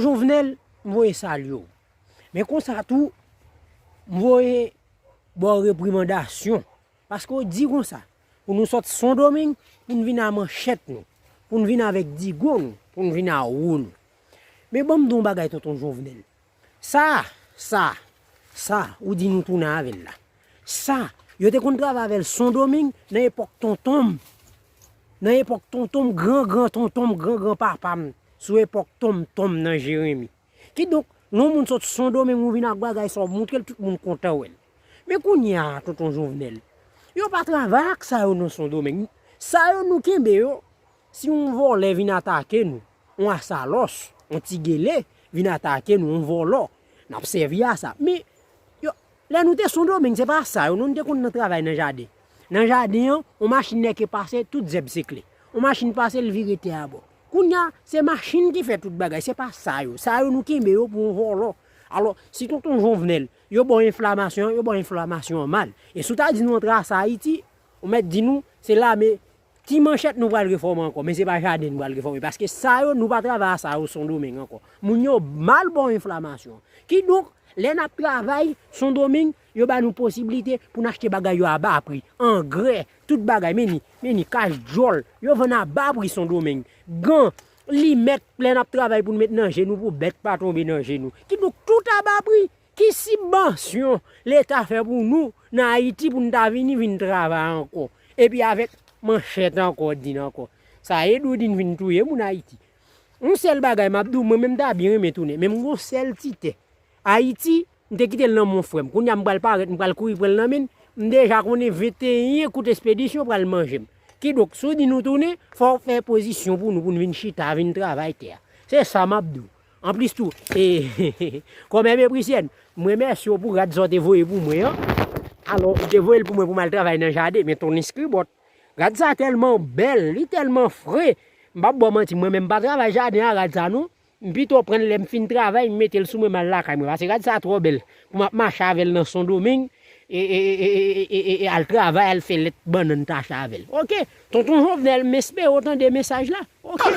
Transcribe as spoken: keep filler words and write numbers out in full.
Jovenel, m voye salye w. Men konsa tou, m voye ba w reprimandasyon. Paske w di konsa, pou nou sot Sendomeng, pou n vin a manchèt nou, pou n vin avèk digo nou, pou n vin a wou nou. Men ban m di w yon bagay, tonton Jovenel. Sa, sa, sa, ou di nou tounen avè l la. Sa, yo te konn travay avè l Sendomeng nan epòk tonton m. Nan epòk tonton m, gran gran tonton m, gran gran papa m. Sou epòk tonm tonm nan Jeremi. Kidonk, lè yon moun sot Sendomeng, ou vin ak bagay sa, ou montre l, tout moun kontan wè l. Men kounye a, tonton Jovenel, yo pa travay ak sa yo nan Sendomeng. Sa yo nou kenbe yo, si yon vòlè vin atake nou, yon asalòs, yon ti gele vin atake nou, yon vòlò, n ap sèvi a sa. Men, yo, lè nou te Sendomeng, se pa sa yo, non, nou te konn nan travay nan jaden. Nan jaden an, yon machin nèke pase, tout zèb sekle. Yon machin pase, l vire tè a bò. Kounye a, se machin ki fè tout bagay, se pa sa yo. Sa yo nou kenbe yo pou yon vòlò. Alò, si tonton Jovenel, yo ba w enflamasyon, yo ba w enflamasyon an mal. E si w ta di nou antre ase Ayiti, ou mèt di nou, se lame, ti manchèt nou pral refòme ankò, men se pa jaden nou pral refòme. Paske sa yo, nou pa travay a sa yo Sendomeng ankò. Moun yo mal ba w enflamasyon. Kidonk, lè n ap travay Sendomeng, yo ba nou posiblite pou n achte bagay yo a ba pri. Angrè, tout bagay, men ni, men ni, kach djòl, yo vann a ba pri Sendomeng. Gan, limèt, lè n ap travay pou n met nan je nou pou bèt pa tonbe nan je nou. Kidonk, tout a ba pri. Ki sibvansyon Leta fè pou nou nan Ayiti pou n ta vini, vin travay ankò? Epi avèk manchèt ankò, din ankò. Sa e Doudin vin touye moun Ayiti. Yon sèl bagay m ap di w, mwen menm m ta byen renmen tounen, men m gon sèl ti tè. Ayiti, m te kite l nan men yon frè m. Kounye a m pral parèt, m pral kouri pran l nan men n. M deja konnen venteyen kout espedisyon pral manje m. Kidonk, si w di nou tounen, fò w fè pozisyon pou nou, pou n vin chita, vin travay tè a. Se sa m ap di w. Anplis tou, e, kòmè Meprisyèn, m remèsye w pou rad sa w te voye pou mwen an. Alò, ou te voye l pou mwen pou m al travay nan jaden, men ton eskribòt. Rad sa tèlman bèl, li tèlman fre. M p ap ba w manti, mwen menm m pa travay jaden a rad sa non. M pito pran l lè m fin travay, m mete l sou mwen, m al lakay mwen. Paske rad sa twò bèl pou m ap mache avè l nan Sendomeng, e, e, e, e, e, e, e al travay, al fè lèt bannann tache avè l. Oke, tonton Jovenel, m espere w tande mesaj la. Oke.